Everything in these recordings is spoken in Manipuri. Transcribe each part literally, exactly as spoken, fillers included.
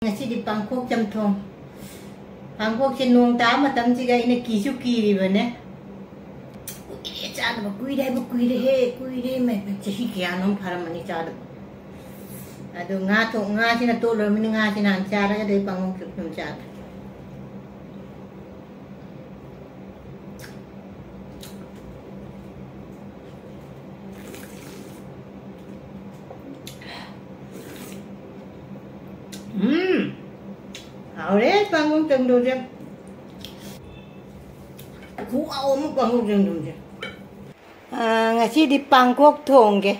ꯉꯁꯤꯗꯤ ꯄꯥꯡꯈꯣꯛ ꯆꯝꯊꯣꯡ꯫ ꯄꯥꯡꯈꯣꯛꯁꯦ ꯅꯣꯡ ꯇꯥꯕ ꯃꯇꯝꯁꯤꯒ ꯑꯩꯅ ꯀꯤꯁꯨ ꯀꯤꯔꯤꯕꯅꯦ꯫ ꯀꯨꯏꯔꯦ ꯆꯥꯗꯕ, ꯀꯨꯏꯔꯦ ꯍꯥꯏꯕ, ꯀꯨꯏꯔꯦꯍꯦ, ꯀꯨꯏꯔꯦ, ꯃꯥꯏ, ꯆꯍꯤ ꯀꯌꯥꯅꯣꯝ ꯐꯥꯔꯝꯃꯅꯤ ꯆꯥꯗꯕ꯫ ꯑꯗꯨ ꯉꯥ ꯊꯣꯡ-, ꯉꯥꯁꯤꯅ ꯇꯣꯠꯂꯨꯔꯃꯤꯅ ꯉꯥꯁꯤꯅ ꯍꯥꯟꯅ ꯆꯥꯔꯒ ꯑꯗꯩ ꯄꯥꯡꯈꯣꯛꯁꯨ ꯑꯗꯨꯝ ꯆꯥꯒꯦ꯫ ꯎꯝ, ꯍꯥꯎꯔꯦ ꯄꯥꯡꯈꯣꯛ ꯆꯝꯊꯣꯡꯁꯦ꯫ ꯈꯨꯍꯥꯎ ꯑꯃ ꯄꯥꯡꯈꯣꯛ ꯆꯝꯊꯣꯡꯁꯦ꯫ ꯑꯥ, ꯉꯁꯤꯗꯤ ꯄꯥꯡꯈꯣꯛ ꯊꯣꯡꯒꯦ꯫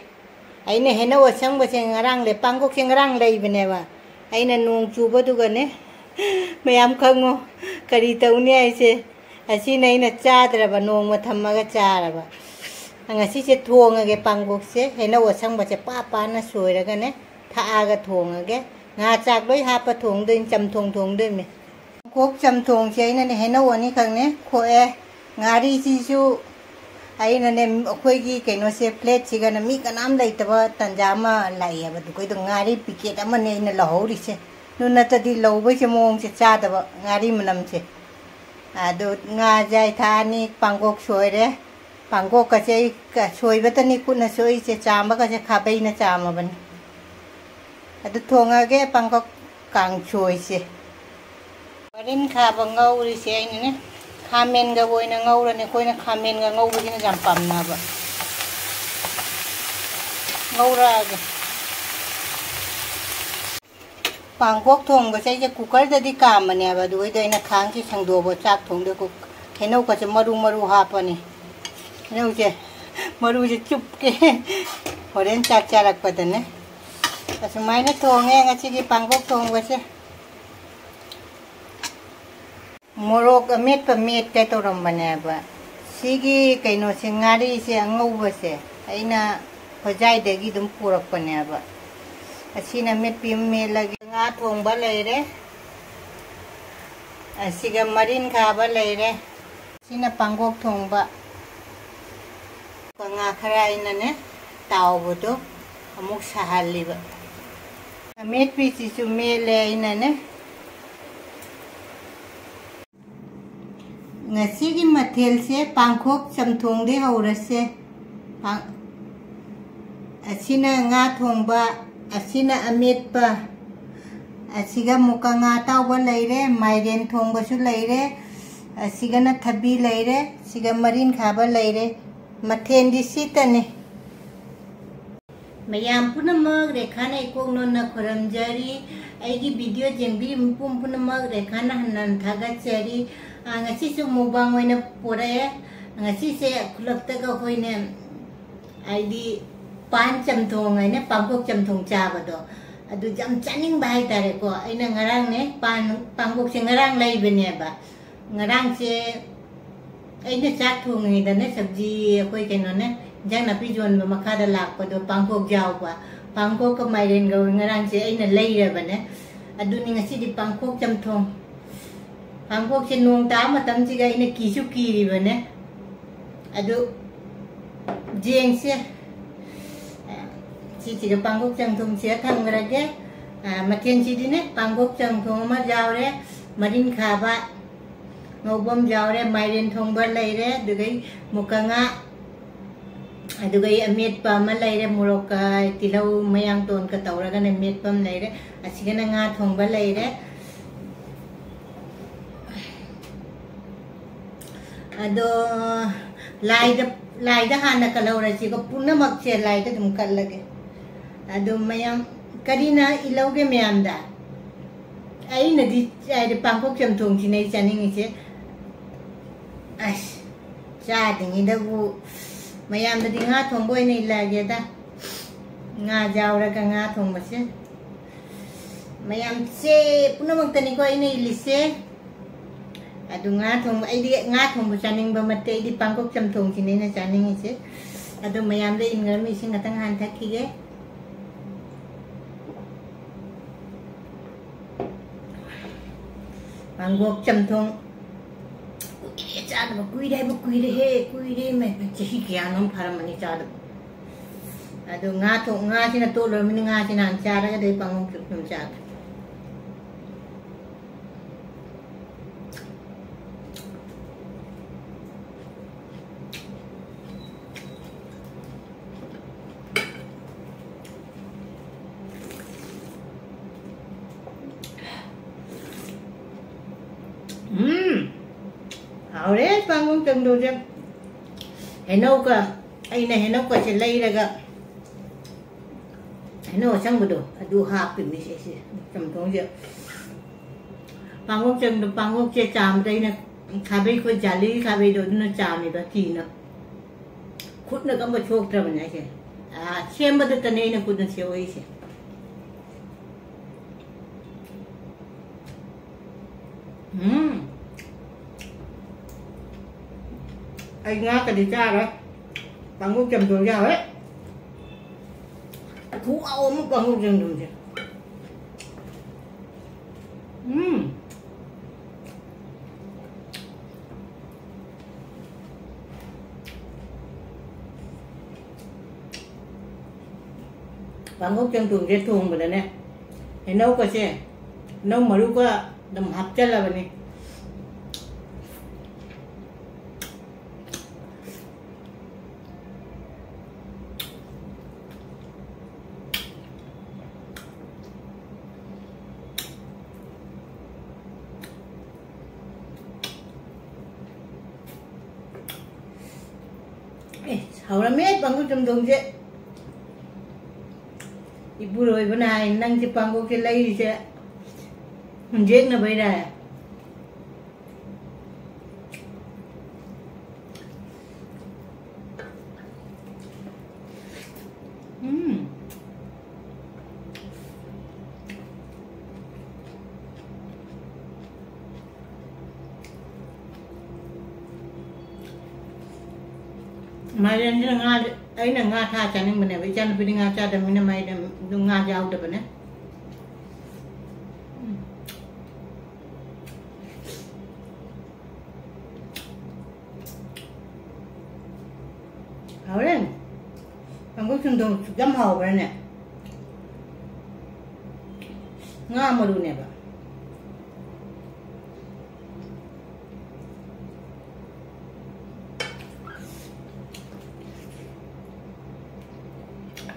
ꯑꯩꯅ ꯍꯩꯅꯧ ꯑꯁꯪꯕꯁꯦ ꯉꯔꯥꯡ ꯂꯩ-, ꯄꯥꯡꯈꯣꯛꯁꯦ ꯉꯔꯥꯡ ꯂꯩꯕꯅꯦꯕ꯫ ꯑꯩꯅ ꯅꯣꯡ ꯆꯨꯕꯗꯨꯒꯅꯦ, ꯃꯌꯥꯝ ꯈꯪꯉꯣ, ꯀꯔꯤ ꯇꯧꯅꯤ ꯍꯥꯏꯁꯦ, ꯑꯁꯤꯅ ꯑꯩꯅ ꯆꯥꯗ꯭ꯔꯕ, ꯅꯣꯡꯃ ꯊꯝꯃꯒ ꯆꯥꯔꯕ꯫ ꯉꯁꯤꯁꯦ ꯊꯣꯡꯉꯒꯦ ꯄꯥꯡꯈꯣꯛꯁꯦ, ꯍꯩꯅꯧ ꯑꯁꯪꯕꯁꯦ ꯄꯥ ꯄꯥꯅ ꯁꯣꯏꯔꯒꯅꯦ, ꯊꯥꯛꯑꯒ ꯊꯣꯡꯉꯒꯦ꯫ ꯉꯥ ꯆꯥꯛ ꯂꯣꯏ ꯍꯥꯞꯄ ꯊꯣꯡꯗꯣꯏꯅꯤ, ꯆꯝꯊꯣꯡ ꯊꯣꯡꯗꯣꯏꯅꯤ꯫ ꯄꯥꯡꯈꯣꯛ ꯆꯝꯊꯣꯡꯁꯦ ꯑꯩꯅꯅꯦ ꯍꯩꯅꯧ ꯑꯅꯤꯈꯛꯅꯦ ꯈꯣꯛꯑꯦ꯫ ꯉꯥꯔꯤꯁꯤꯁꯨ ꯑꯩꯅꯅꯦ, ꯑꯩꯈꯣꯏꯒꯤ ꯀꯩꯅꯣꯁꯦ, ꯄ꯭ꯂꯦꯠꯁꯤꯒꯅ ꯃꯤ ꯀꯅꯥꯝ ꯂꯩꯇꯕ ꯇꯟꯖꯥ ꯑꯃ ꯂꯥꯛꯑꯦꯕ꯫ ꯑꯗꯨꯒ ꯑꯩꯗꯣ ꯉꯥꯔꯤ ꯄꯤꯀꯦꯠ ꯑꯃꯅꯦ ꯑꯩꯅ ꯂꯧꯍꯧꯔꯤꯁꯦ꯫ ꯑꯗꯨ ꯅꯠꯇ꯭ꯔꯗꯤ ꯂꯧꯕꯩꯁꯦ ꯃꯑꯣꯡꯁꯦ ꯆꯥꯗꯕ, ꯉꯥꯔꯤ ꯃꯅꯝꯁꯦ꯫ ꯑꯗꯣ ꯉꯥꯁꯦ ꯑꯩ ꯊꯥꯛꯑꯅꯤ, ꯄꯥꯡꯈꯣꯛ ꯁꯣꯏꯔꯦ꯫ ꯄꯥꯡꯈꯣꯛꯀꯁꯦ ꯑꯩ ꯀ-, ꯁꯣꯏꯕꯇꯅꯤ ꯈꯨꯠꯅ ꯁꯣꯏꯁꯦ, ꯆꯥꯝꯕꯒꯁꯦ ꯈꯥꯕꯩꯅ ꯆꯥꯝꯃꯕꯅꯤ꯫ ꯑꯗꯨ ꯊꯣꯡꯉꯒꯦ ꯄꯥꯡꯈꯣꯛ ꯀꯥꯡꯁꯣꯏꯁꯦ꯫ ꯃꯔꯤꯟ ꯈꯥꯕ ꯉꯧꯔꯤꯁꯦ ꯑꯩꯅꯅꯦ, ꯈꯥꯃꯦꯟꯒ ꯑꯣꯏꯅ ꯉꯧꯔꯅꯤ꯫ ꯑꯩꯈꯣꯏꯅ ꯈꯥꯃꯦꯟꯒ ꯉꯧꯕꯁꯤꯅ ꯌꯥꯝ ꯄꯥꯝꯅꯕ꯫ ꯉꯧꯔꯛꯑꯒꯦ꯫ ꯄꯥꯡꯈꯣꯛ ꯊꯣꯡꯕꯁꯦ ꯑꯩꯁꯦ ꯀꯨꯀꯔꯗꯗꯤ ꯀꯥꯝꯕꯅꯦꯕ, ꯑꯗꯨꯒ ꯑꯩꯅ ꯈꯥꯡꯁꯦ ꯁꯪꯗꯣꯛꯑꯕ ꯆꯥꯛ ꯊꯣꯡꯗꯣꯏ꯫ ꯀꯨꯛ-, ꯍꯩꯅꯧꯒꯁꯦ ꯃꯔꯨ ꯃꯔꯨ ꯍꯥꯞꯄꯅꯤ꯫ ꯍꯩꯅꯧꯁꯦ ꯃꯔꯨꯁꯦ ꯆꯨꯞꯀꯦ ꯍꯣꯔꯦꯟ ꯆꯥꯛ ꯆꯥꯔꯛꯄꯗꯅꯦ꯫ ꯑꯁꯨꯃꯥꯏꯅ ꯊꯣꯡꯉꯦ ꯉꯁꯤꯒꯤ ꯄꯥꯡꯈꯣꯛ ꯊꯣꯡꯕꯁꯦ꯫ ꯃꯣꯔꯣꯛ ꯑꯃꯦꯠꯄ ꯃꯦꯠꯀꯦ ꯇꯧꯔꯝꯕꯅꯦꯕ꯫ ꯁꯤꯒꯤ ꯀꯩꯅꯣꯁꯦ, ꯉꯥꯔꯤꯁꯦ ꯑꯉꯧꯕꯁꯦ ꯑꯩꯅ ꯍꯣꯖꯥꯏꯗꯒꯤ ꯑꯗꯨꯝ ꯄꯨꯔꯛꯄꯅꯦꯕ꯫ ꯑꯁꯤꯅ ꯃꯦꯠꯄꯤ ꯑꯃ ꯃꯦꯠꯂꯒꯦ꯫ ꯉꯥ ꯊꯣꯡꯕ ꯂꯩꯔꯦ꯫ ꯑꯁꯤꯒ ꯃꯔꯤꯟ ꯈꯥꯕ ꯂꯩꯔꯦ꯫ ꯁꯤꯅ ꯄꯥꯡꯈꯣꯛ ꯊꯣꯡꯕ꯫ ꯉꯥ ꯈꯔ ꯑꯩꯅꯅꯦ ꯇꯥꯎꯕꯗꯣ ꯑꯃꯨꯛ ꯁꯥꯍꯜꯂꯤꯕ꯫ ꯑꯃꯦꯠꯄꯤꯁꯤꯁꯨ ꯃꯦꯠꯂꯦ ꯑꯩꯅꯅꯦ꯫ ꯉꯁꯤꯒꯤ ꯃꯊꯦꯜꯁꯦ ꯄꯥꯡꯈꯣꯛ ꯆꯝꯊꯣꯡꯗꯩ ꯍꯧꯔꯁꯦ꯫ ꯄꯥꯡ-, ꯑꯁꯤꯅ ꯉꯥ ꯊꯣꯡꯕ, ꯑꯁꯤꯅ ꯑꯃꯦꯠꯄ, ꯑꯁꯤꯒ ꯃꯨꯀ ꯉꯥ ꯑꯇꯥꯎꯕ ꯂꯩꯔꯦ, ꯃꯥꯏꯔꯦꯟ ꯊꯣꯡꯕꯁꯨ ꯂꯩꯔꯦ, ꯑꯁꯤꯒꯅ ꯊꯕꯤ ꯂꯩꯔꯦ, ꯁꯤꯒ ꯃꯔꯤꯟ ꯈꯥꯕ ꯂꯩꯔꯦ꯫ ꯃꯊꯦꯜꯗꯤ ꯁꯤꯇꯅꯤ꯫ ꯃꯌꯥꯝ ꯄꯨꯝꯅꯃꯛ ꯔꯦꯈꯥꯅ ꯏꯀꯣꯛ ꯅꯣꯟꯅ ꯈꯨꯔꯨꯝꯖꯔꯤ꯫ ꯑꯩꯒꯤ video ꯌꯦꯡꯕꯤꯔꯤꯕ ꯃꯤꯄꯨꯝ ꯄꯨꯝꯅꯃꯛ ꯔꯦꯈꯥꯅ ꯍꯟꯅ ꯍꯟꯅ ꯊꯥꯒꯠꯆꯔꯤ꯫ ꯑꯥ, ꯉꯁꯤꯁꯨ mukbang ꯑꯣꯏꯅ ꯄꯨꯔꯛꯑꯦ꯫ ꯉꯁꯤꯁꯦ ꯈꯨꯂꯛꯇꯒ ꯑꯩꯈꯣꯏꯅꯦ, ꯍꯥꯏꯗꯤ ꯄꯥꯟ ꯆꯝꯊꯣꯡ ꯍꯥꯏꯅ ꯄꯥꯡꯈꯣꯛ ꯆꯝꯊꯣꯡ ꯆꯥꯕꯗꯣ, ꯑꯗꯨ ꯌꯥꯝ ꯆꯥꯅꯤꯡꯕ ꯍꯥꯏꯇꯥꯔꯦꯀꯣ꯫ ꯑꯩꯅ ꯉꯔꯥꯡꯅꯦ ꯄꯥꯟ, ꯄꯥꯡꯈꯣꯛꯁꯦ ꯉꯔꯥꯡ ꯂꯩꯕꯅꯦꯕ꯫ ꯉꯔꯥꯡꯁꯦ ꯑꯩꯅ ꯆꯥꯛ ꯊꯣꯡꯉꯤꯉꯩꯗꯅꯦ, ꯁꯕꯖꯤ, ꯑꯩꯈꯣꯏ ꯀꯩꯅꯣꯅꯦ, ꯏꯟꯖꯥꯡ ꯅꯥꯄꯤ ꯌꯣꯟꯕ ꯃꯈꯥꯗ ꯂꯥꯛꯄꯗꯣ ꯄꯥꯡꯈꯣꯛ ꯌꯥꯎꯕ, ꯄꯥꯡꯈꯣꯛꯀ ꯃꯥꯏꯔꯦꯟꯒ ꯉꯔꯥꯡꯁꯦ ꯑꯩꯅ ꯂꯩꯔꯕꯅꯦ꯫ ꯑꯗꯨꯅꯤ ꯉꯁꯤꯗꯤ ꯄꯥꯡꯈꯣꯛ ꯆꯝꯊꯣꯡ꯫ ꯄꯥꯡꯈꯣꯛꯁꯦ ꯅꯣꯡ ꯇꯥꯕ ꯃꯇꯝꯁꯤꯒ ꯑꯩꯅ ꯀꯤꯁꯨ ꯀꯤꯔꯤꯕꯅꯦ꯫ ꯑꯗꯨ ꯌꯦꯡꯁꯦ꯫ ꯁꯤꯁꯤꯒ ꯄꯥꯡꯈꯣꯛ ꯆꯝꯊꯣꯡꯁꯤꯒ ꯊꯝꯈ꯭ꯔꯒꯦ꯫ ꯑ, ꯃꯊꯦꯜꯁꯤꯗꯤꯅꯦ, ꯄꯥꯡꯈꯣꯛ ꯆꯝꯊꯣꯡ ꯑꯃ ꯌꯥꯎꯔꯦ, ꯃꯔꯤꯟ ꯈꯥꯕ ꯉꯧꯕ ꯑꯃ ꯌꯥꯎꯔꯦ, ꯃꯥꯏꯔꯦꯟ ꯊꯣꯡꯕ ꯂꯩꯔꯦ, ꯑꯗꯨꯒꯩ ꯃꯨꯀ ꯉꯥ, ꯑꯗꯨꯒꯩ ꯑꯃꯦꯠꯄ ꯑꯃ ꯂꯩꯔꯦ, ꯃꯣꯔꯣꯛꯀ ꯇꯤꯜꯍꯧ ꯃꯌꯥꯡꯇꯣꯟꯒ ꯇꯧꯔꯒꯅꯦ ꯃꯦꯠꯄ ꯑꯃ ꯂꯩꯔꯦ, ꯑꯁꯤꯒꯅ ꯉꯥ ꯊꯣꯡꯕ ꯂꯩꯔꯦ꯫ ꯑꯗꯣ ꯂꯥꯏꯗ, ꯂꯥꯏꯗ ꯍꯥꯟꯅ ꯀꯠꯍꯧꯔꯁꯤꯀꯣ, ꯄꯨꯝꯅꯃꯛꯁꯦ ꯂꯥꯏꯗ ꯑꯗꯨꯝ ꯀꯠꯂꯒꯦ꯫ ꯑꯗꯣ ꯃꯌꯥꯝ ꯀꯔꯤꯅ ꯏꯜꯍꯧꯒꯦ ꯃꯌꯥꯝꯗ? ꯑꯩꯅꯗꯤ ꯍꯥꯏꯗꯤ ꯄꯥꯡꯈꯣꯛ ꯆꯝꯊꯣꯡꯁꯤꯅꯦ ꯑꯩ ꯆꯥꯅꯤꯡꯉꯤꯁꯦ꯫ ꯑꯁ, ꯆꯥꯗ꯭ꯔꯤꯉꯩꯗꯕꯨ ꯃꯌꯥꯝꯗꯗꯤ ꯉꯥ ꯊꯣꯡꯕ ꯑꯣꯏꯅ ꯏꯜꯂꯛꯑꯒꯦꯗ꯫ ꯉꯥ ꯌꯥꯎꯔꯒ ꯉꯥ ꯊꯣꯡꯕꯁꯦ꯫ ꯃꯌꯥꯝꯁꯦ ꯄꯨꯝꯅꯃꯛꯇꯅꯤꯀꯣ ꯑꯩꯅ ꯏꯜꯂꯤꯁꯦ꯫ ꯑꯗꯨ ꯉꯥ ꯊꯣꯡꯕ, ꯑꯩꯗꯤ ꯉꯥ ꯊꯣꯡꯕ ꯆꯥꯅꯤꯡꯕ ꯅꯠꯇꯦ, ꯑꯩꯗꯤ ꯄꯥꯡꯈꯣꯛ ꯆꯝꯊꯣꯡꯁꯤꯅꯦ ꯑꯩꯅ ꯆꯥꯅꯤꯡꯉꯤꯁꯦ꯫ ꯑꯗꯣ ꯃꯌꯥꯝꯗ ꯏꯟꯈ꯭ꯔꯕ ꯏꯁꯤꯡ ꯉꯥꯛꯇꯪ ꯍꯥꯟꯅ ꯊꯛꯈꯤꯒꯦ꯫ ꯄꯥꯡꯈꯣꯛ ꯆꯝꯊꯣꯡ ꯀꯨꯏꯔꯦ ꯆꯥꯗꯕ, ꯀꯨꯏꯔꯦ ꯍꯥꯏꯕ, ꯀꯨꯏꯔꯦꯍꯦ, ꯀꯨꯏꯔꯦ, ꯃ-, ꯆꯍꯤ ꯀꯌꯥꯅꯣꯝ ꯐꯥꯔꯝꯃꯅꯤ ꯆꯥꯗꯕ꯫ ꯑꯗꯨ ꯉꯥ ꯊꯣꯡ-, ꯉꯥꯁꯤꯅ ꯇꯣꯠꯂꯨꯔꯃꯤꯅ ꯉꯥꯁꯤꯅ ꯍꯥꯟꯅ ꯆꯥꯔꯒ ꯑꯗꯩ ꯄꯥꯡꯈꯣꯛꯁꯨ ꯑꯗꯨꯝ ꯆꯥꯒꯦ꯫ ꯎꯝ, ꯍꯥꯎꯔꯦ ꯄꯥꯡꯈꯣꯛ ꯆꯝꯊꯣꯡꯁꯦ꯫ ꯍꯩꯅꯧꯒ, ꯑꯩꯅ ꯍꯩꯅꯧꯒꯁꯦ ꯂꯩꯔꯒ, ꯍꯩꯅꯧ ꯑꯁꯪꯕꯗꯣ ꯑꯗꯨ ꯍꯥꯞꯄꯤꯅꯤ ꯁꯤꯁꯦ ꯆꯝꯊꯣꯡꯁꯦ꯫ ꯄꯥꯡꯈꯣꯛ ꯆꯝꯗꯣ-, ꯄꯥꯡꯈꯣꯛꯁꯦ ꯆꯥꯝꯕꯗ ꯑꯩꯅ ꯈꯥꯕꯩ, ꯑꯩꯈꯣꯏ ꯖꯥꯂꯤ ꯈꯥꯕꯩꯗꯣ ꯑꯗꯨꯅ ꯆꯥꯝꯃꯦꯕ ꯐꯤꯅ꯫ ꯈꯨꯠꯅꯒ ꯑꯝꯕ ꯁꯣꯛꯇ꯭ꯔꯕꯅꯦ ꯑꯩꯁꯦ꯫ ꯑꯥ, ꯁꯦꯝꯕꯗꯇꯅꯦ ꯑꯩꯅ ꯈꯨꯠꯅ ꯁꯦꯝꯃꯛꯏꯁꯦ꯫ ꯎꯝ꯫ ꯑꯩ ꯉꯥ ꯀꯗꯤ ꯆꯥꯔꯣꯏ꯫ ꯄꯥꯡꯈꯣꯛ ꯆꯝꯊꯣꯡ ꯌꯥꯎꯔꯦ꯫ ꯈꯨꯍꯥꯎ ꯑꯃ ꯄꯥꯡꯈꯣꯛ ꯆꯝꯊꯣꯡꯁꯦ꯫ ꯎꯝ꯫ ꯄꯥꯡꯈꯣꯛ ꯆꯝꯊꯣꯡꯁꯦ ꯊꯣꯡꯕꯗꯅꯦ, ꯍꯩꯅꯧꯒꯁꯦ, ꯍꯩꯅꯧ ꯃꯔꯨꯒ ꯑꯗꯨꯝ ꯍꯥꯞꯆꯜꯂꯕꯅꯤ꯫ ꯑꯦ, ꯍꯥꯎꯔꯝꯃꯦ ꯄꯥꯡꯈꯣꯛ ꯆꯝꯊꯣꯡꯁꯦ꯫ ꯏꯄꯨꯔꯣꯏꯕꯅ ꯍꯥꯏ, "ꯅꯪꯁꯦ ꯄꯥꯡꯈꯣꯛꯁꯦ ꯂꯩꯔꯤꯁꯦ ꯍꯨꯟꯖꯦꯛꯅꯕꯩꯔꯥ?" ꯎꯝ꯫ ꯃꯥꯏꯔꯦꯟꯁꯤꯅ ꯉꯥ, ꯑꯩꯅ ꯉꯥ ꯊꯥ ꯆꯥꯅꯤꯡꯕꯅꯦꯕ꯫ ꯏꯆꯥꯅꯨꯄꯤꯗꯤ ꯉꯥ ꯆꯥꯗꯕꯅꯤꯅ ꯃꯥꯏꯔꯦꯟ ꯑꯗꯨꯝ ꯉꯥ ꯌꯥꯎꯗꯕꯅꯦ꯫ ꯎꯝ꯫ ꯍꯥꯎꯔꯦ꯫ ꯊꯨꯝꯊꯣꯡ ꯁꯨꯛ ꯌꯥꯝ ꯍꯥꯎꯕ꯭ꯔꯥꯅꯦ? ꯉꯥ ꯃꯔꯨꯅꯦꯕ꯫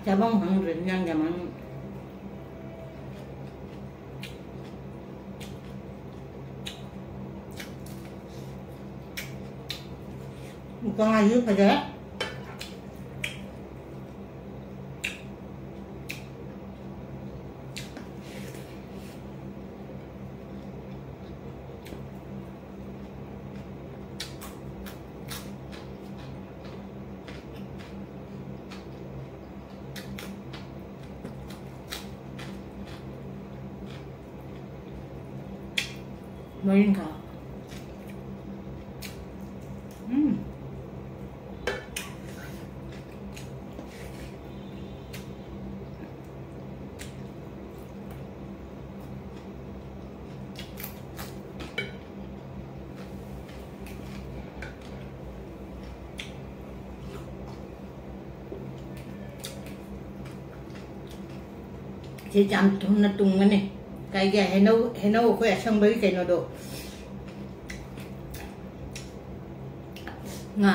ꯆꯥꯐꯝ ꯈꯪꯗ꯭ꯔꯦ ꯏꯟꯖꯥꯡ ꯌꯥꯝꯃꯟ꯫ ꯃꯨꯀꯥꯉꯥꯏꯁꯨ ꯐꯖꯔꯦ꯫ ꯃꯔꯤꯡꯈꯥ꯫ ꯎꯝ꯫ ꯁꯤ ꯌꯥꯝ ꯊꯨꯅ ꯇꯨꯝꯒꯅꯤ꯫ ꯀꯩꯒꯤ? ꯍꯩꯅꯧ, ꯍꯩꯅꯧ ꯑꯩꯈꯣꯏ ꯑꯁꯪꯕꯒꯤ ꯀꯩꯅꯣꯗꯣ꯫ ꯉꯥ꯫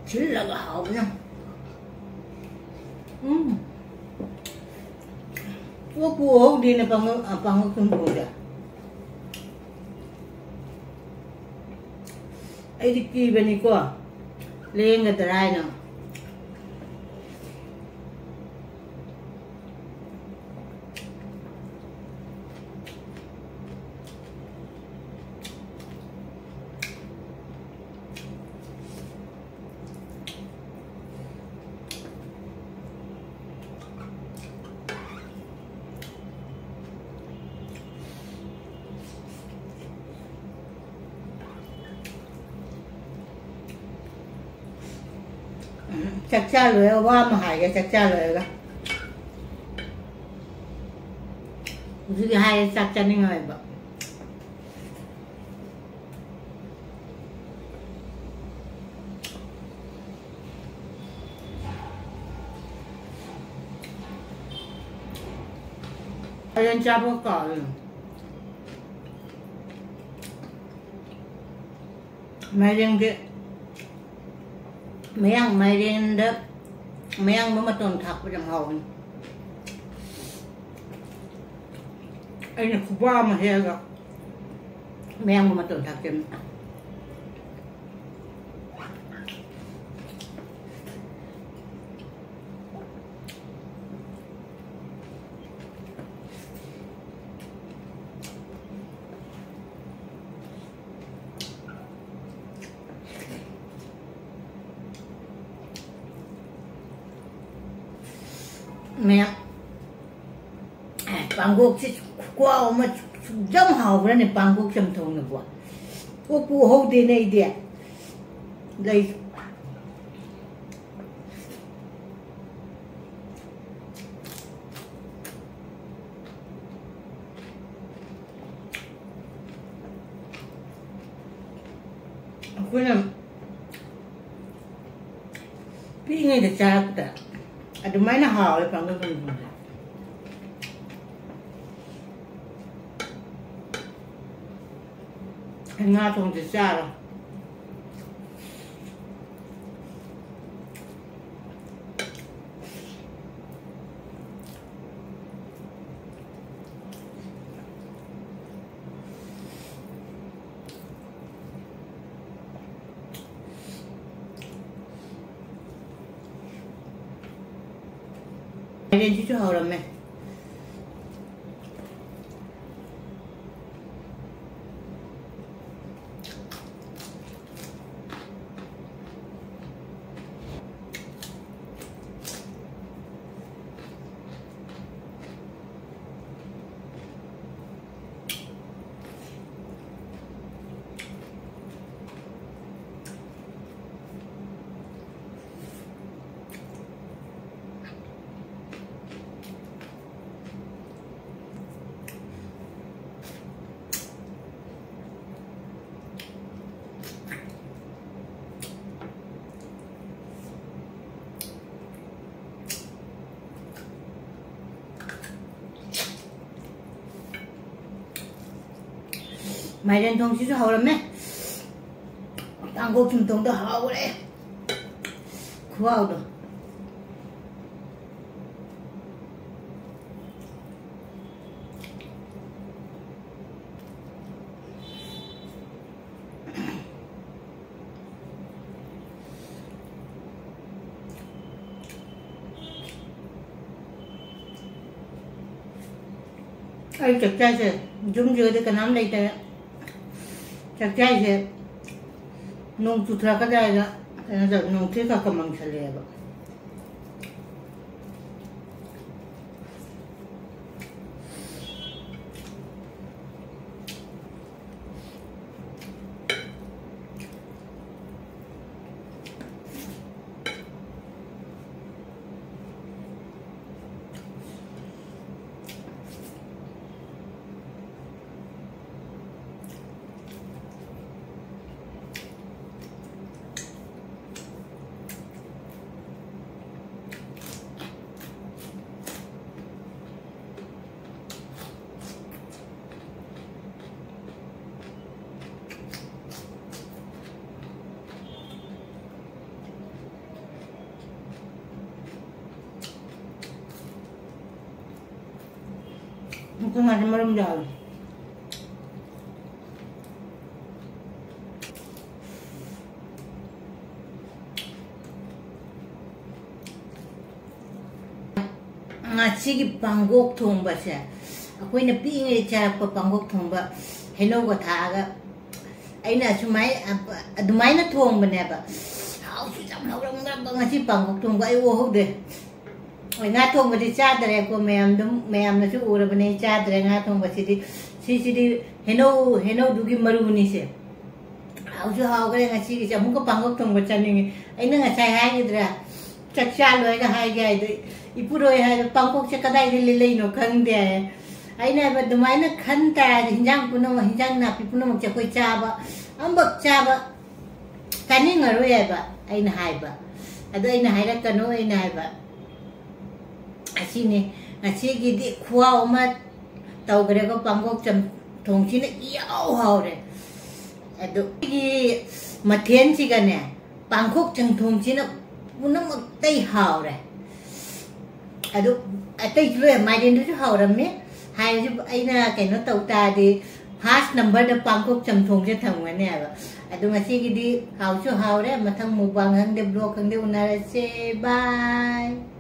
ꯁꯤꯜꯂꯒ ꯍꯥꯎꯕꯅ꯫ ꯎꯝ꯫ ꯑꯣꯛꯄꯨ ꯑꯣꯛꯍꯧꯗꯦꯅꯦ ꯄꯥꯡꯒꯜ-, ꯑ, ꯄꯥꯡꯒꯜ ꯀꯨꯟꯗ꯭ꯔꯣꯁꯦ꯫ ꯑꯩꯗꯤ ꯀꯤꯕꯅꯤꯀꯣ, ꯂꯦꯡꯒꯗ꯭ꯔꯥ ꯍꯥꯏꯅ꯫ ꯎꯝ, ꯆꯥꯛ ꯆꯥ ꯂꯣꯏꯔꯒ ꯋꯥ ꯑꯃ ꯍꯥꯏꯒꯦ, ꯆꯥꯛ ꯆꯥ ꯂꯣꯏꯔꯒ꯫ ꯑꯗꯨꯗꯤ ꯍꯥꯏꯔꯦ ꯆꯥꯛ ꯆꯥꯅꯤꯡꯉꯔꯣꯏꯕ꯫ ꯍꯣꯔꯦꯟ ꯆꯥꯕ ꯀꯥꯎꯔꯦ꯫ ꯃꯥꯏꯔꯦꯟꯒꯤ, ꯃꯌꯥꯡ ꯃꯥꯏꯔꯦꯟꯗ ꯃꯌꯥꯡꯕ ꯃꯇꯣꯟ ꯊꯥꯛꯄ ꯌꯥꯝ ꯍꯥꯎꯕꯅꯤ꯫ ꯑꯩꯅ ꯈꯨꯕꯥꯛ ꯑꯃ ꯍꯦꯛꯑꯒ ꯃꯌꯥꯡꯕ ꯃꯇꯣꯟ ꯊꯥꯛꯆꯟꯕ꯫ ꯃꯌꯥꯝ, ꯑꯦ, ꯄꯥꯡꯒꯣꯛꯁꯤ ꯈꯨꯍꯥꯎ ꯑꯃ, ꯁꯨꯛ ꯌꯥꯝ ꯍꯥꯎꯕ꯭ꯔꯅꯦ ꯄꯥꯡꯒꯣꯛ ꯆꯝꯊꯣꯡꯅꯕꯣ? ꯑꯣꯛꯄꯨ ꯎꯍꯧꯗꯦꯅꯦ ꯑꯩꯗꯤ꯫ ꯂꯩ꯫ ꯑꯩꯈꯣꯏꯅ ꯄꯤꯛꯏꯉꯩꯗ ꯆꯥꯔꯛꯄꯗ ꯑꯗꯨꯃꯥꯏꯅ ꯍꯥꯎꯋꯦ ꯄꯥꯡꯒꯜ ꯀꯥꯡꯍꯧꯁꯦ꯫ ꯑꯩ ꯉꯥ ꯊꯣꯡꯕꯁꯦ ꯆꯥꯔꯣ꯫ ꯃꯥꯏꯔꯦꯟꯁꯤꯁꯨ ꯍꯧꯔꯝꯃꯦ꯫ ꯃꯥꯏꯔꯦꯟ ꯊꯣꯡꯁꯤꯁꯨ ꯍꯧꯔꯝꯃꯦ꯫ ꯄꯥꯡꯈꯣꯛ ꯆꯝꯊꯣꯡꯗꯣ ꯍꯥꯎꯔꯦ꯫ ꯈꯨꯍꯥꯎꯗꯣ꯫ ꯑꯩ ꯆꯥꯛꯆꯥꯁꯦ, ꯌꯨꯝꯁꯤꯒꯗꯤ ꯀꯅꯥꯝ ꯂꯩꯇꯔꯦ꯫ ꯆꯥꯛꯆꯥꯁꯦ ꯅꯣꯡ ꯆꯨꯊꯔꯛꯀꯗ꯭ꯔꯥ ꯍꯥꯏꯅ ꯀꯩꯅꯣ ꯇꯧꯋꯦ, ꯅꯣꯡ ꯊꯤ ꯈꯔ ꯈꯔ ꯃꯪꯁꯜꯂꯛꯑꯦꯕ꯫ ꯃꯈꯣꯡ ꯃꯥꯁꯦ ꯃꯔꯨꯝ ꯌꯥꯎꯋꯦ꯫ ꯉꯁꯤꯒꯤ ꯄꯥꯡꯒꯣꯛ ꯊꯣꯡꯕꯁꯦ ꯑꯩꯈꯣꯏꯅ ꯄꯤꯛꯏꯉꯩ ꯆꯥꯔꯛꯄ ꯄꯥꯡꯒꯣꯛ ꯊꯣꯡꯕ, ꯍꯩꯅꯧꯒ ꯊꯥꯛꯑꯒ ꯑꯩꯅ ꯑꯁꯨꯃꯥꯏ-, ꯑꯗꯨꯃꯥꯏꯅ ꯊꯣꯡꯕꯅꯦꯕ꯫ ꯍꯥꯎꯁꯨ ꯌꯥꯝ ꯍꯥꯎꯔꯝꯒꯗꯕ ꯉꯁꯤ ꯄꯥꯡꯒꯣꯛ ꯊꯣꯡꯕ ꯑꯩ ꯎꯍꯧꯗꯦ꯫ ꯍꯣꯏ, ꯉꯥ ꯊꯣꯡꯕꯗꯤ ꯆꯥꯗ꯭ꯔꯦꯀꯣ, ꯃꯌꯥꯝ ꯑꯗꯨꯝ, ꯃꯌꯥꯝꯅꯁꯨ ꯎꯔꯕꯅꯦ ꯑꯩ ꯆꯥꯗ꯭ꯔꯦ ꯉꯥ ꯊꯣꯡꯕꯁꯤꯗꯤ꯫ ꯁꯤꯁꯤꯗꯤ ꯍꯩꯅꯧ, ꯍꯩꯅꯧꯗꯨꯒꯤ ꯃꯔꯨꯅꯤꯁꯦ꯫ ꯍꯥꯎꯁꯨ ꯍꯥꯎꯈ꯭ꯔꯦ ꯉꯁꯤꯒꯤꯁꯦ꯫ ꯑꯃꯨꯛꯀ ꯄꯥꯡꯒꯣꯛ ꯊꯣꯡꯕ ꯆꯥꯅꯤꯡꯉꯤ꯫ ꯑꯩꯅ ꯉꯁꯥꯏ ꯍꯥꯏꯒꯤꯗ꯭ꯔꯥ? ꯆꯥꯛ ꯆꯥ ꯂꯣꯏꯔꯒ ꯍꯥꯏꯒꯦ ꯍꯥꯏꯗꯣ, ꯏꯄꯨꯔꯣꯏ ꯍꯥꯏꯗꯣ, "ꯄꯥꯡꯀꯣꯛꯁꯦ ꯀꯗꯥꯏꯗ ꯂꯩꯅꯣ ꯈꯪꯗꯦ" ꯍꯥꯏ꯫ ꯑꯩꯅ ꯍꯥꯏꯕ, "ꯑꯗꯨꯃꯥꯏꯅ ꯈꯟ ꯇꯥꯔꯗꯤ ꯍꯤꯟꯖꯥꯡ ꯄꯨꯝꯅꯃꯛ, ꯍꯤꯟꯖꯥꯡ ꯅꯥꯄꯤ ꯄꯨꯝꯅꯃꯛꯁꯦ ꯑꯩꯈꯣꯏ ꯆꯥꯕ, ꯑꯃꯐꯛ ꯆꯥꯕ ꯆꯥꯅꯤꯡꯉꯔꯣꯏ" ꯍꯥꯏꯕ ꯑꯩꯅ ꯍꯥꯏꯕ꯫ ꯑꯗꯣ ꯑꯩꯅ ꯍꯥꯏꯔꯛꯀꯅꯨ, ꯑꯩꯅ ꯍꯥꯏꯕ꯫ ꯑꯁꯤꯅꯤ ꯉꯁꯤꯒꯤꯗꯤ ꯈꯨꯍꯥꯎ ꯑꯃ ꯇꯧꯈ꯭ꯔꯦꯀꯣ, ꯄꯥꯡꯀꯣꯛ ꯆꯝ-, ꯊꯣꯡꯁꯤꯅ ꯏꯍꯥꯎ ꯍꯥꯎꯔꯦ꯫ ꯑꯗꯨ ꯑꯩꯒꯤ ꯃꯊꯦꯜꯁꯤꯒꯅꯦ, ꯄꯥꯡꯈꯣꯛ ꯆꯝꯊꯣꯡꯁꯤꯅ ꯄꯨꯝꯅꯃꯛꯇꯩ ꯍꯥꯎꯔꯦ꯫ ꯑꯗꯨ ꯑꯇꯩꯁꯨ ꯂꯣꯏ, ꯃꯥꯏꯔꯦꯟꯗꯨꯁꯨ ꯍꯥꯎꯔꯝꯃꯤ꯫ ꯍꯥꯏꯔꯁꯨ ꯑꯩꯅ ꯀꯩꯅꯣ ꯇꯧ ꯇꯥꯔꯗꯤ first numberꯗ ꯄꯥꯡꯈꯣꯛ ꯆꯝꯊꯣꯡꯁꯦ ꯊꯝꯒꯅꯦꯕ꯫ ꯑꯗꯨ ꯉꯁꯤꯒꯤꯗꯤ ꯍꯥꯎꯁꯨ ꯍꯥꯎꯔꯦ꯫ ꯃꯊꯪ mukbang ꯈꯪꯗꯦ, vlog ꯈꯪꯗꯦ, ꯎꯅꯔꯁꯦ꯫ Bye꯫